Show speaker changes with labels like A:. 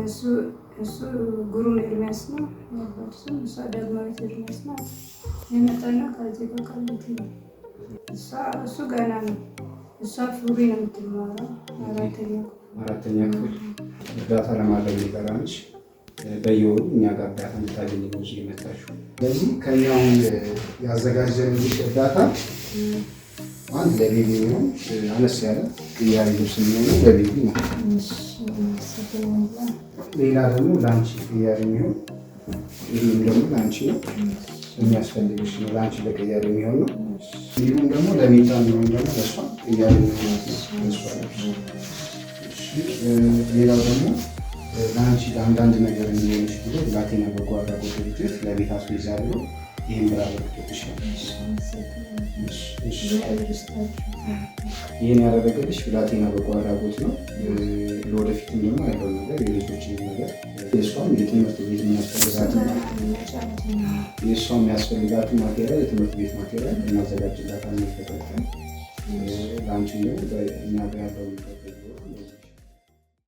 A: እነሱ እሱ ግሩም ኤርሚያስ ነው የአባቱ ስም፣ እሷ ዳግማዊት ኤርሚያስ ናት። የመጣነው ከዚህ ከቃሊቲ ነው። እሱ ገና ነው። እሷ ፉሪ ነው የምትማረው፣ አራተኛ ክፍል።
B: አራተኛ ክፍል። እርዳታ ለማድረግ የጠራንሽ በየወሩ እኛ ጋር እርዳታ እንድታገኝ ነው እዚህ የመጣሽው። ስለዚህ ከኛ አሁን ያዘጋጀንልሽ እርዳታ አንድ ለ baby የሚሆን አነስ ያለ ቅያሪ ልብስ የሚሆነው ለ baby ነው። ሌላ ደግሞ ለአንቺ ቅያሪ የሚሆን፣ ይህም ደግሞ ለአንቺ ነው፣ የሚያስፈልግሽ ነው። ለአንቺ ለቅያሪ የሚሆን ነው። እንዲሁም ደግሞ ለሚጣ የሚሆን ደግሞ ለእሷ ቅያሪ የሚሆን ለእሷ ልብስ። ሌላው ደግሞ ለአንቺ ለአንዳንድ ነገር የሚሆንሽ ብሎ ብላቴና በጎ አድራጎት ድርጅት ለቤት አስቤዛ ብሎ ይህን ብር አበርክቶልሻል። ይህን ያደረገልሽ ብላቴና በጎ አድራጎት ነው። ለወደፊትም ደግሞ ያለውን ነገር፣ የልጆችን ነገር፣ የእሷም የትምህርት ቤት የሚያስፈልጋትን፣ የእሷ የሚያስፈልጋትን material፣ የትምህርት ቤት material እናዘጋጅላታለን። የተጠቀም ለአንቺም ደግሞ እኛ ጋር ያለውን ነገር